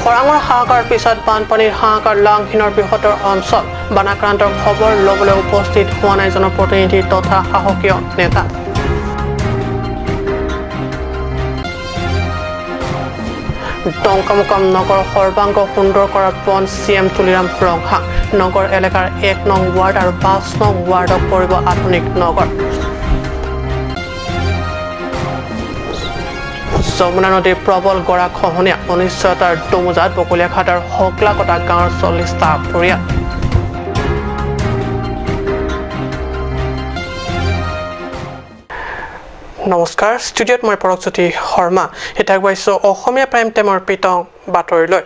খৰাঙৰ হাহাকাৰ পিছত বানপানীৰ হাহাকাৰ লাংহিনৰ বৃহত্তৰ অঞ্চল। বানাক্ৰান্তৰ খবৰ ল'বলৈ উপস্থিত হোৱা নাই জনপ্ৰতিনিধি তথা শাসকীয় নেতা। ডংকামুকাম নগৰ সৰ্বাংগ সুন্দৰ কৰাৰ পণ চি এম তুলিৰাম ৰংহাং। নগৰ এলেকাৰ 1 নং ৱাৰ্ড আৰু 5 নং ৱাৰ্ডক কৰিব আধুনিক নগৰ। যমুনা নদীৰ প্ৰবল গৰা খহনীয়া অনিশ্চয়তাৰ দোমোজাত বকলীয়াঘাটৰ হকলাকটা গাঁৱৰ 40টা পৰিয়াল। নমস্কাৰ, ষ্টুডিঅ'ত মই পৰকজ্যোতি শৰ্মা। এতিয়া আগবাঢ়িছোঁ অসমীয়া প্ৰাইম টাইমৰ পিতং বাতৰিলৈ।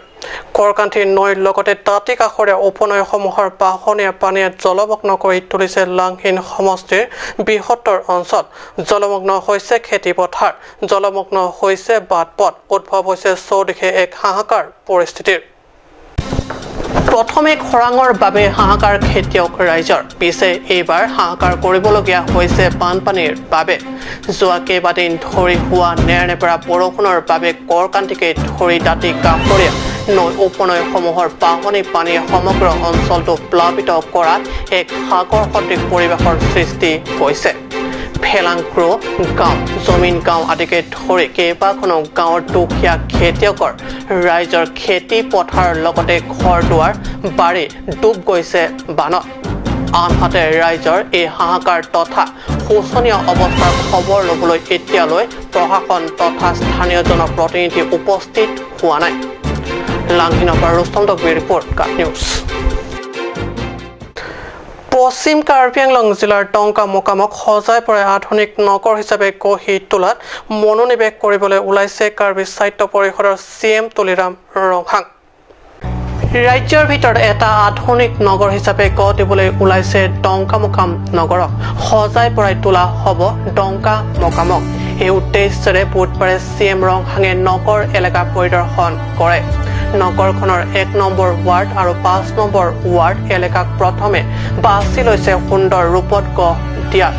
কৰকান্তি নৈৰ লগতে দাঁতি কাষৰীয়া উপনৈসমূহৰ বাহনীয়া পানীয়ে জলমগ্ন কৰি তুলিছে লাংহিন সমষ্টিৰ বৃহত্তৰ অঞ্চল। জলমগ্ন হৈছে খেতিপথাৰ, জলমগ্ন হৈছে বাট পথ, উদ্ভৱ হৈছে চৌদিশে এক হাহাকাৰ পৰিস্থিতিৰ। প্ৰথমে খৰাঙৰ বাবে হাহাকাৰ খেতিয়ক ৰাইজৰ, পিছে এইবাৰ হাহাকাৰ কৰিবলগীয়া হৈছে বানপানীৰ বাবে। যোৱা কেইবাদিন ধৰি হোৱা নেৰানেপেৰা বৰষুণৰ বাবে কৰকান্তিকে ধৰি দাঁতি কাষৰীয়া নৈ উপনৈসমূহৰ বাঢ়নী পানীয়ে সমগ্ৰ অঞ্চলটো প্লাবিত কৰাত এক সাগৰ সদৃশ পৰিৱেশৰ সৃষ্টি হৈছে। ফেলাংক্ৰ গাঁও, জমিন গাঁও আদিকে ধৰি কেইবাখনো গাঁৱৰ দুখীয়া খেতিয়কৰ ৰাইজৰ খেতি পথাৰৰ লগতে ঘৰ দুৱাৰ বাৰী ডুব গৈছে বানত। আনহাতে ৰাইজৰ এই হাহাকাৰ তথা শোচনীয় অৱস্থাৰ খবৰ ল'বলৈ এতিয়ালৈ প্ৰশাসন তথা স্থানীয় জনপ্ৰতিনিধি উপস্থিত হোৱা নাই। লাংহিনৰ পৰা ৰুস্তম দগবিৰ ৰিপৰ্ট, কাট নিউজ। পশ্চিম কাৰ্বি আংলং জিলাৰ টংকা মোকামক সজাই পৰাই আধুনিক নগৰ হিচাপে গঢ়ি তোলাত মনোনিৱেশ কৰিবলৈ ওলাইছে কাৰ্বি সাহিত্য পৰিষদৰ চি এম তুলিৰাম ৰংহাং। ৰাজ্যৰ ভিতৰত এটা আধুনিক নগৰ হিচাপে গঢ় দিবলৈ ওলাইছে ডংকা মোকাম নগৰক। সজাই পৰাই তোলা হ'ব ডংকা মোকামক। এই উদ্দেশ্যেৰে বুধবাৰে চি এম ৰংহাঙে নগৰ এলেকা পৰিদৰ্শন কৰে। নগৰখনৰ 1 নম্বৰ ৱাৰ্ড আৰু 5 নম্বৰ ৱাৰ্ড এলেকাক প্ৰথমে বাছি লৈছে সুন্দৰ ৰূপত গঢ় দিয়াত।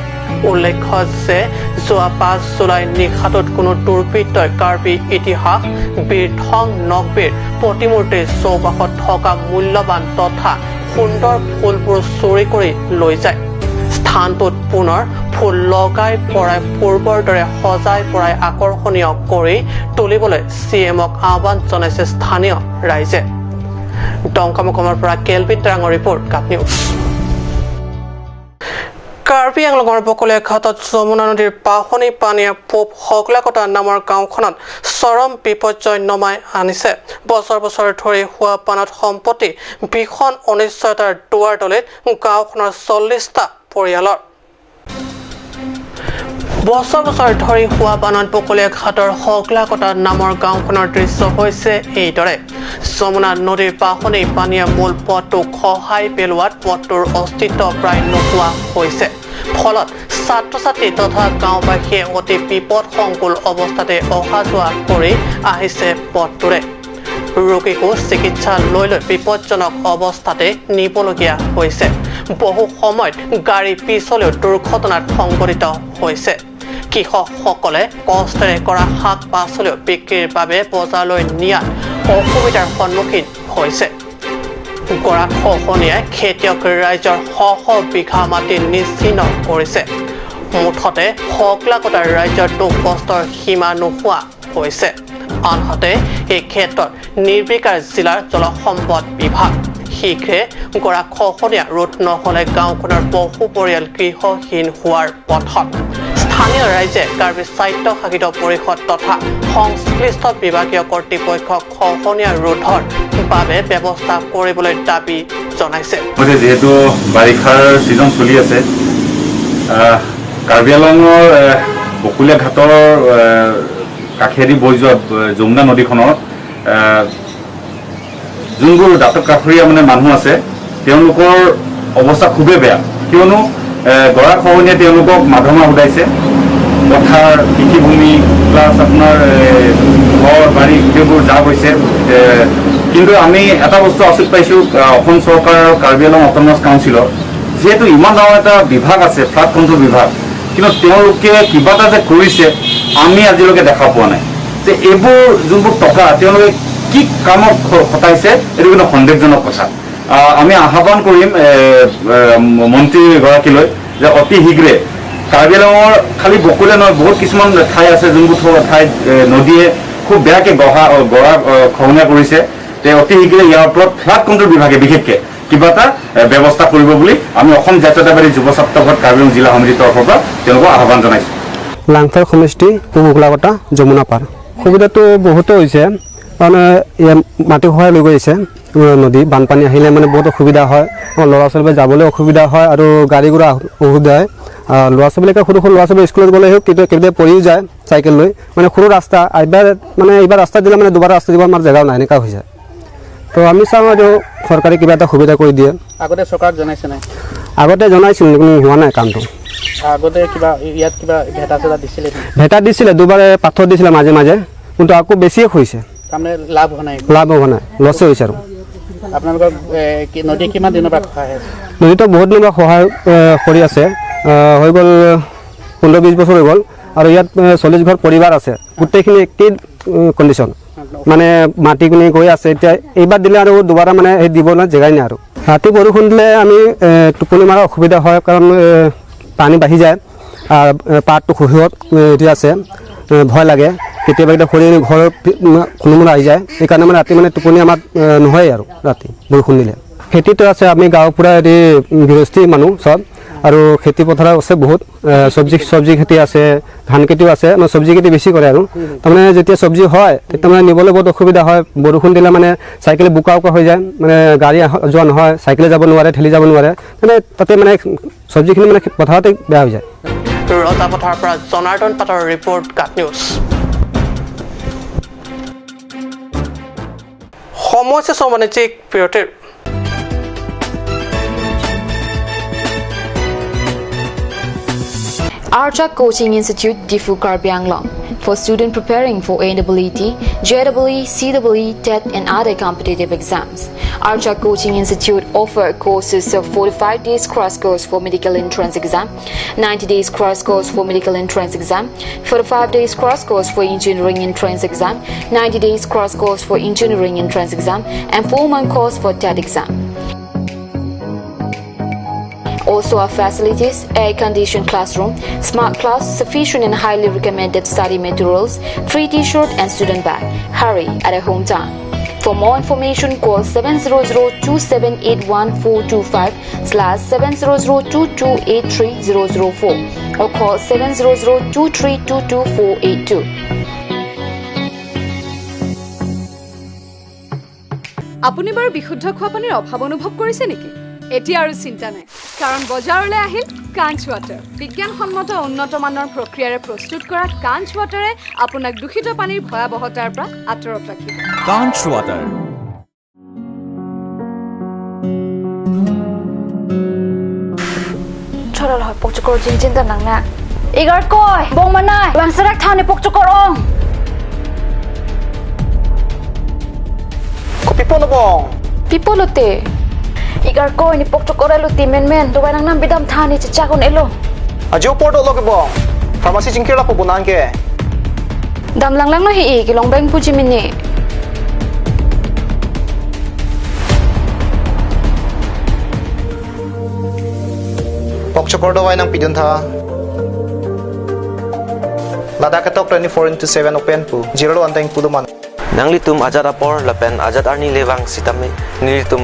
উল্লেখ্য যে যোৱা 5 জুলাই নিশাটোত কোনো দুৰ্বৃত্তই কাৰ্বি ইতিহাস বীৰ থং নকবীৰ প্ৰতিমূৰ্তিৰ চৌপাশত থকা মূল্যৱান তথা সুন্দৰ ফুলবোৰ চুৰি কৰি লৈ যায়। স্থানটোত পুনৰ ফুল লগাই পৰাই পূৰ্বৰ দৰে সজাই পৰাই আকৰ্ষণীয় কৰি তুলিবলৈ চি এমক আহ্বান জনাইছে স্থানীয় ৰাইজে। ডংকামুকামৰ পৰা কেলভিন তেৰাঙৰ ৰিপৰ্ট, কাট নিউজ। কাৰ্বি আংলঙৰ বকলীয়াঘাটত যমুনা নদীৰ বাঢ়নী পানীয়ে পূব হগলাকটা নামৰ গাঁওখনত চৰম বিপৰ্যয় নমাই আনিছে। বছৰ বছৰ ধৰি হোৱা বানত সম্পত্তি ভীষণ অনিশ্চয়তাৰ দুৱাৰদলিত গাঁওখনৰ 40টা পৰিয়ালৰ। বছৰ বছৰ ধৰি হোৱা বানত বকলীয়াঘাটৰ হগলাকটা নামৰ গাঁওখনৰ দৃশ্য হৈছে এইদৰে। যমুনা নদীৰ বাঢ়নী পানীয়ে মূল পথটো খহাই পেলোৱাত পথটোৰ অস্তিত্ব প্ৰায় নোহোৱা হৈছে। ফলত ছাত্ৰ ছাত্ৰী তথা গাঁওবাসীয়ে অতি বিপদসংকুল অৱস্থাতে অহা যোৱা কৰি আহিছে পথটোৰে। ৰোগীকো চিকিৎসালয়লৈ বিপদজনক অৱস্থাতে নিবলগীয়া হৈছে। বহু সময়ত গাড়ী পিছলেও দুৰ্ঘটনাত সংঘটিত হৈছে। কৃষকসকলে কষ্টেৰে কৰা শাক পাচলিও বিক্ৰীৰ বাবে বজাৰলৈ নিয়াত অসুবিধাৰ সন্মুখীন হৈছে। গৰাখহনীয়াই খেতিয়ক ৰাইজৰ শ শ বিঘা মাটি নিশ্চিহ্ন কৰিছে। মুঠতে হকলাকটা ৰাইজৰ দুখ কষ্টৰ সীমা নোহোৱা হৈছে। আনহাতে এই ক্ষেত্ৰত নিৰ্বিকাৰ জিলাৰ জলসম্পদ বিভাগ। শীঘ্ৰে গৰাখহনীয়া ৰোধ নহ'লে গাঁওখনৰ বহু পৰিয়াল গৃহহীন হোৱাৰ পথত। স্থানীয় ৰাইজে কাৰ্বি স্বায়ত্তশাসিত পৰিষদ তথা সংশ্লিষ্ট বিভাগীয় কৰ্তৃপক্ষক খহনীয়া ৰোধৰ বাবে ব্যৱস্থা কৰিবলৈ দাবী জনাইছে। যিহেতু বাৰিষাৰ ছিজন চলি আছে, কাৰ্বি আংলঙৰ বকুলীয়া ঘাটৰ কাষেদি বৈ যোৱা যমুনা নদীখনৰ যোনবোৰ দাঁতক কাষৰীয়া মানে মানুহ আছে, তেওঁলোকৰ অৱস্থা খুবেই বেয়া। কিয়নো গৰাখহনীয়াই তেওঁলোকক মাধমা সোধাইছে। পথাৰ, কৃষিভূমি প্লাছ আপোনাৰ ঘৰ বাৰী গোটেইবোৰ জাপ হৈছে। কিন্তু আমি এটা বস্তু আচৰিত পাইছোঁ, অসম চৰকাৰ আৰু কাৰ্বি আংলং অট'নমাছ কাউন্সিলৰ যিহেতু ইমান ডাঙৰ এটা বিভাগ আছে, ফ্লাড কণ্ট্ৰল বিভাগ, কিন্তু তেওঁলোকে কিবা এটা যে কৰিছে আমি আজিলৈকে দেখা পোৱা নাই। যে এইবোৰ যোনবোৰ টকা তেওঁলোকে কি কামত খটাইছে এইটো কিন্তু সন্দেহজনক কথা। আমি আহ্বান কৰিম মন্ত্ৰীগৰাকীলৈ যে অতি শীঘ্ৰে কাৰ্বি আংলঙৰ খালি বকুলে নহয়, বহুত কিছুমান ঠাই আছে যোনবোৰ ঠাইত নদীয়ে খুব বেয়াকৈ গৰা খহনীয়া কৰিছে। তে অতি শীঘ্ৰে ইয়াৰ ওপৰত ফ্লাড কণ্ট্ৰল বিভাগে বিশেষকৈ কিবা এটা ব্যৱস্থা কৰিব বুলি আমি অসম জাতীয়তাবাদী যুৱ ছাত্ৰ পৰিষদ কাৰ্বি আংলং জিলা সমিতিৰ তৰফৰ পৰা তেওঁলোকক আহ্বান জনাইছোঁ। লাংফেৰ সমষ্টি পূব যমুনা পাৰ সুবিধাটো বহুতো হৈছে, কাৰণ ইয়াত মাটি খহাই লৈ গৈছে নদী, বানপানী আহিলে মানে বহুত অসুবিধা হয়, ল'ৰা ছোৱালীবোৰ যাবলৈ অসুবিধা হয় আৰু গাড়ী ঘোঁৰা অসুবিধা হয়। ল'ৰা ছোৱালীবিলাকে সৰু সৰু ল'ৰা ছোৱালী স্কুলত গ'লে কেতিয়াবা পৰিও যায় চাইকেল লৈ, মানে সৰু ৰাস্তা এবাৰ মানে এইবাৰ ৰাস্তা দিলে মানে দুবাৰ ৰাস্তা দিব আমাৰ জেগাও নাই, এনেকুৱা হৈ যায়। তো আমি চাওঁ আৰু চৰকাৰে কিবা এটা সুবিধা কৰি দিয়ে। আগতে চৰকাৰক জনাইছে নাই? আগতে জনাইছিল, কিন্তু হোৱা নাই কামটো। আগতে কিবা ইয়াত কিবা ভেটা চেটা দিছিলে? ভেটা দিছিলে, দুবাৰ পাথৰ দিছিলে মাজে মাজে, কিন্তু আকৌ বেছিয়ে হৈছে, তাৰমানে লাভ হোৱা নাই। লাভ হোৱা নাই, লছে হৈছে। আৰু আপোনালোকৰ নদী কিমান দিনৰ পৰা সহায় আছে? নদীটো বহুত দিনৰ পৰা সহায় কৰি আছে, হৈ গ'ল 15-20 বছৰ হৈ গ'ল। আৰু ইয়াত 40 ঘৰ পৰিবাৰ আছে, গোটেইখিনি একেই কণ্ডিশ্যন, মানে মাটি কিনি গৈ আছে। এতিয়া এইবাৰ দিলে আৰু দুবাৰ মানে সেই দিবলৈ জেগাই নাই। আৰু ৰাতি বৰষুণ দিলে আমি টোপনি মৰাৰ অসুবিধা হয়, কাৰণ পানী বাঢ়ি যায় আৰু পাৰটো খহিত এতিয়া আছে, ভয় লাগে। কেতিয়াবা কেতিয়াবা খৰি ঘৰৰ কোনোবা আহি যায়, সেইকাৰণে মানে ৰাতি মানে টোপনি আমাৰ নহয়েই আৰু ৰাতি বৰষুণ দিলে। খেতিটো আছে, আমি গাঁৱৰ পূৰা হেৰি গৃহস্থী মানুহ চব, আৰু খেতি পথাৰ আছে বহুত, চব্জি খেতি আছে, ধান খেতিও আছে, মানে চব্জি খেতি বেছি কৰে। আৰু তাৰমানে যেতিয়া চব্জি হয় তেতিয়া মানে নিবলৈ বহুত অসুবিধা হয়, বৰষুণ দিলে মানে চাইকেলে বোকা বোকা হৈ যায়, মানে গাড়ী যোৱা নহয়, চাইকেলে যাব নোৱাৰে, ঠেলি যাব নোৱাৰে, মানে তাতে মানে চব্জিখিনি মানে পথাৰতে বেয়া হৈ যায়। ৰজাপথাৰৰ পৰা জনাৰ্দন পাটৰ ৰিপৰ্ট, গাট নিউজ। সময় হৈছে বাণিজ্যিক বিৰতিৰ। Archa Coaching Institute, Diphu Karbi Anglong, for students preparing for AEET, JEE, CEE, TET and other competitive exams. Archa Coaching Institute offer courses of 45 days cross course for medical entrance exam, 90 days cross course for medical entrance exam, 45 days cross course for engineering entrance exam, 90 days cross course for engineering entrance exam and 4-month course for TET exam. Also our facilities, air-conditioned classroom, smart class, sufficient and highly recommended study materials, free t-shirt and student bag. Hurry at a home time. For more information, call 700-2781425 /700-2283004 or call 700-2322482. আপুনি বাৰু বিশুদ্ধ খোৱা পানীৰ অভাৱ অনুভৱ কৰিছে নেকি? এতিয়া আৰু চিন্তা নাই, কাৰণ বজাৰলৈ আহিল কাঞ্চ ৱাটাৰ। বিজ্ঞানসন্মত উন্নত মানৰ প্ৰক্ৰিয়াৰে প্ৰস্তুত কৰা কাঞ্চ ৱাটাৰে আপোনাক দূষিত পানীৰ ভয়াৱহতাৰ পৰা আঁতৰত ৰাখিব। কাঞ্চ ৱাটাৰ। ছড়াল হয় পকচকর জিন চিন্তা নাংনা এগার কয় বং মানাই বাংসারাক থানে পকচকর অং Pipo bong Pipo lote Igar ko ni pok chok ora luti men men do nang nam bidam thani cha kon elo Ajo porto log bong pharmacy jingkir la pubunan ke Dam lang lang no hi ki long bang puji mini Pok chok do nang pidun tha Ladakh tok 24/7 open pu 0 1 tang puluman Nangli tum Azad apor lapen Azad arni lewang sitame nilitum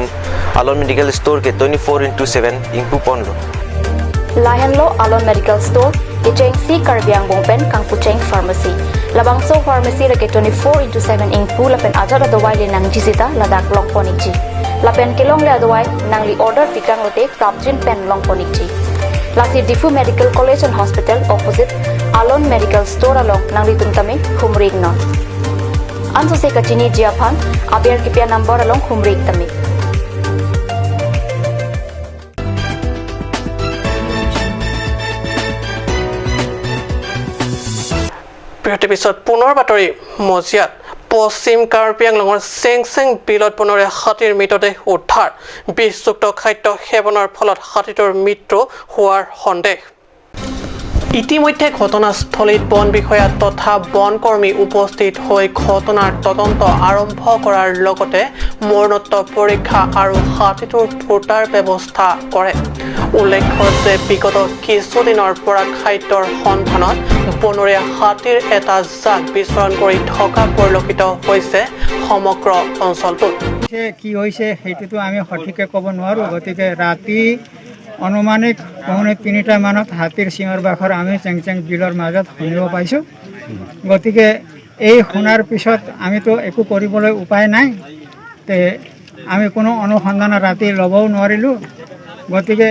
Alon Medical Store ke 24/7 ingpu ponlo Lahenlo Alon Medical Store ke cheng si Karbiang bongpen Kangpucheng Pharmacy Labangso Pharmacy rake 24/7 ingpu lapen Azad adawai le nangji sita Ladakh long ponikji lapen kelong le adawai nangli order pikang lote prapjin pen long ponikji Lasi Diphu Medical College and Hospital opposite Alon Medical Store along nangli tumtame Humrig non Anso se kachini jiaphan aber kipya number along Humrig tame বিৰতিৰ পিছত পুনৰ বাতৰি মজিয়াত পশ্চিম কাৰ্বি আংলঙৰ চেং চেং বিলত বনৰীয়া হাতীৰ মৃতদেহ উদ্ধাৰ। বিষযুক্ত খাদ্য সেৱনৰ ফলত হাতীটোৰ মৃত্যু হোৱাৰ সন্দেহ। ইতিমধ্যে ঘটনাস্থলীত বন বিষয়া তথা বনকৰ্মী উপস্থিত হৈ ঘটনাৰ তদন্ত আৰম্ভ কৰাৰ লগতে মৰণোত্তৰ পৰীক্ষা আৰু হাতীটোৰ পোতাৰ ব্যৱস্থা কৰে। উল্লেখ্য যে বিগত কিছুদিনৰ পৰা খাদ্যৰ সন্ধানত বনৰীয়া হাতীৰ এটা জাক বিচৰণ কৰি থকা পৰিলক্ষিত হৈছে সমগ্ৰ অঞ্চলটোত। কি হৈছে সেইটোতো আমি সঠিককৈ ক'ব নোৱাৰোঁ। গতিকে ৰাতি অনুমানিক 2:45 মানত হাতীৰ চিঞৰ বাখৰ আমি চেংচেং বিলৰ মাজত শুনিব পাইছোঁ। গতিকে এই শুনাৰ পিছত আমিতো একো কৰিবলৈ উপায় নাই, তে আমি কোনো অনুসন্ধান ৰাতি ল'বও নোৱাৰিলোঁ। গতিকে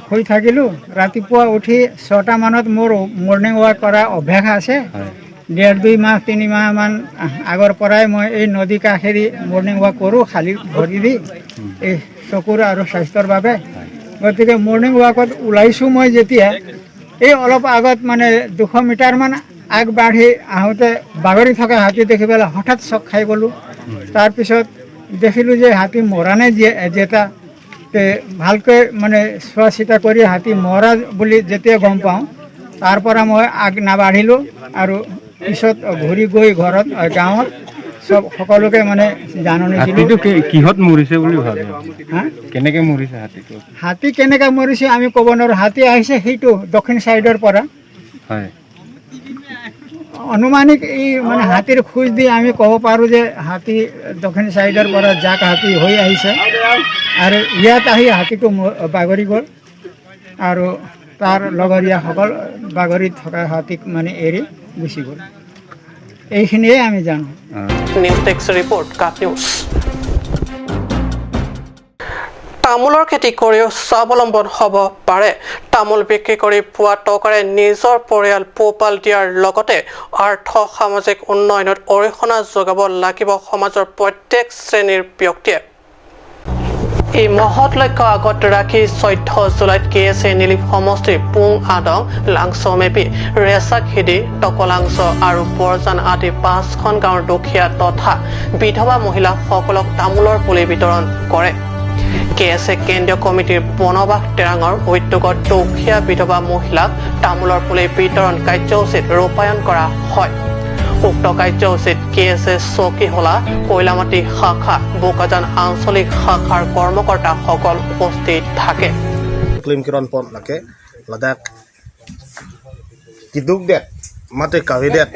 শুই থাকিলোঁ। ৰাতিপুৱা উঠি 6টা মানত মোৰ মৰ্ণিং ৱাক কৰা অভ্যাস আছে। 1.5-2 মাহ 3 মাহমান আগৰ পৰাই মই এই নদী কাষেদি মৰ্ণিং ৱাক কৰোঁ, খালী ভৰি দি, এই চকুৰ আৰু স্বাস্থ্যৰ বাবে। গতিকে মৰ্ণিং ৱাকত ওলাইছোঁ মই যেতিয়া, এই অলপ আগত মানে 200 মিটাৰমান আগবাঢ়ি আহোঁতে বাগৰি থকা হাতী দেখি পেলাই হঠাৎ চক খাই গ'লোঁ। তাৰপিছত দেখিলোঁ যে হাতী মৰা নাই যেটা, তে ভালকৈ মানে চোৱা চিতা কৰি হাতী মৰা বুলি যেতিয়া গম পাওঁ, তাৰ পৰা মই আগ নাবাঢ়িলোঁ আৰু পিছত ঘূৰি গৈ ঘৰত গাঁৱত চব সকলোকে মানে জাননী দিলোঁ। কিহত মৰিছে বুলি ভাবে? কেনেকৈ মৰিছে হাতীটো? হাতী কেনেকৈ মৰিছে আমি ক'ব নোৱাৰোঁ। হাতী আহিছে সেইটো দক্ষিণ চাইডৰ পৰা। হয়, অনুমানিক এই মানে হাতীৰ খোজ দি আমি ক'ব পাৰোঁ যে হাতী দক্ষিণ চাইডৰ পৰা জাক হাতী হৈ আহিছে আৰু ইয়াত আহি হাতীটো বাগৰি গ'ল আৰু তাৰ লগৰীয়াসকল বাগৰি থকা হাতীক মানে এৰি গুচি গ'ল। এইখিনিয়ে আমি জানো। News desk report, Cup News. তামোলৰ খেতি কৰিও স্বাৱলম্বন হ'ব পাৰে। তামোল বিক্ৰী কৰি পোৱা টকাৰে নিজৰ পৰিয়াল পোহপাল দিয়াৰ লগতে আৰ্থ সামাজিক উন্নয়নত অৰিহণা যোগাব লাগিব সমাজৰ প্ৰত্যেক শ্ৰেণীৰ ব্যক্তিয়ে। এই মহৎ লক্ষ্য আগত ৰাখি 14 জুলাইত কে এছ এ নিলিপ সমষ্টিৰ পুং আদং, লাংচমেপি, ৰেচাক হিদি, টকলাংচ আৰু বৰজান আদি 5খন গাঁৱৰ দুখীয়া তথা বিধৱা মহিলাসকলক তামোলৰ পুলি বিতৰণ কৰে। কে এছ এ কেন্দ্ৰীয় কমিটিৰ বনবাস টেৰাঙৰ উদ্যোগত দুখীয়া বিধৱা মহিলাক তামোলৰ পুলি বিতৰণ কাৰ্যসূচীত ৰূপায়ণ কৰা হয়। উক্ত কাৰ্যসূচীত কে এছ এ চকীহোলা, কয়লামাটি শাখা, বোকাজান আঞ্চলিক শাখাৰ কৰ্মকৰ্তাসকল উপস্থিত থাকে। Mate kavidet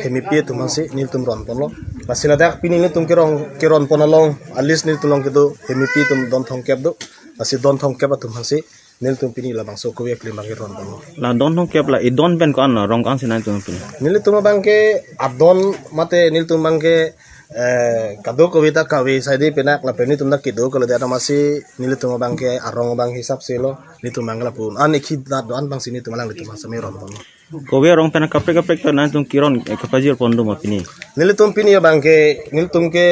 hemipi tumasi nil tum ron ponlo masila dak pini nil tum kerong keron ponalong alis nil tulong kedo hemipi tum don thong kep do masi don thong kep tum hasi nil tum pini la bangso kowe klim bang ron ponlo la don thong kep la i don pen ko an rong kan sinai tum pini nil tum bangke adon mate nil tum bangke kado kobita kawi saidi penak la peni tum da kido kala da masi nil tum bangke arong bang hisap selo nil tum bangla pun an ikhi da don bang sini tum lang tum sami ron ponlo kowe rong pena kapre kapre to na tum kiron kapajir pon do mapini nil tum pini bangke nil tum ke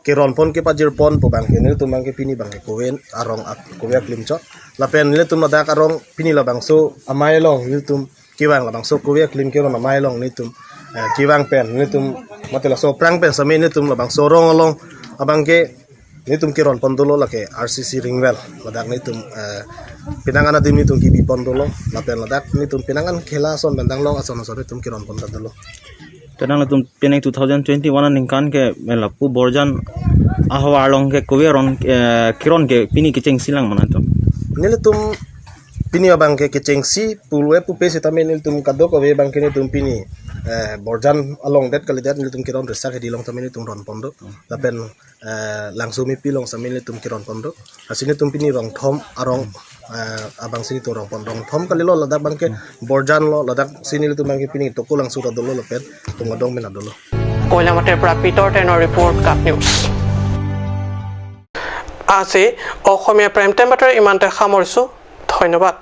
kiron pon ke pajir pon po bangke nil tum bangke pini bangke kowe arong kowe klim chot la pen nil tum da arong pini la bangso amai long nil tum kiwang la bangso kowe klim kiron amai long nil tum kiwang pen nil tum mate la so prang pen sami nil tum la bangso rong long abangke nil tum kiron pon dolo la ke RCC ringwell ladak nil tum pinangan adim ni tum kibi pon dolo la pen ladak ni tum pinangan khela son bendang long ason ason tum kiron pon dolo tenang la tum penang 2021 ningkan ke lapu borjan ahwa along ke kowe ron kiron ke pini keceng silang mana tum nil tum pini abang ke keceng si pulwe pupe sitame nil tum kado kowe bang ke ni tum pini borjan along det kali det nil tum kiron resa ke dilong tame ni tum ron pondo la pen langsung mi pilong sami nil tum kiron pondo asini tum pini rong thom arong abang sini tu rong pon rong thom kali lo ladak bangke borjan lo ladak sini tum bangke pini toko langsung dolo lo pen tum dong mena dolo কয়লামাটিৰ পৰা পিটৰ টেনৰ report, cup news. আজি অসমীয়া prime time বাতৰি ইমানতে সামৰিছো। ধন্যবাদ।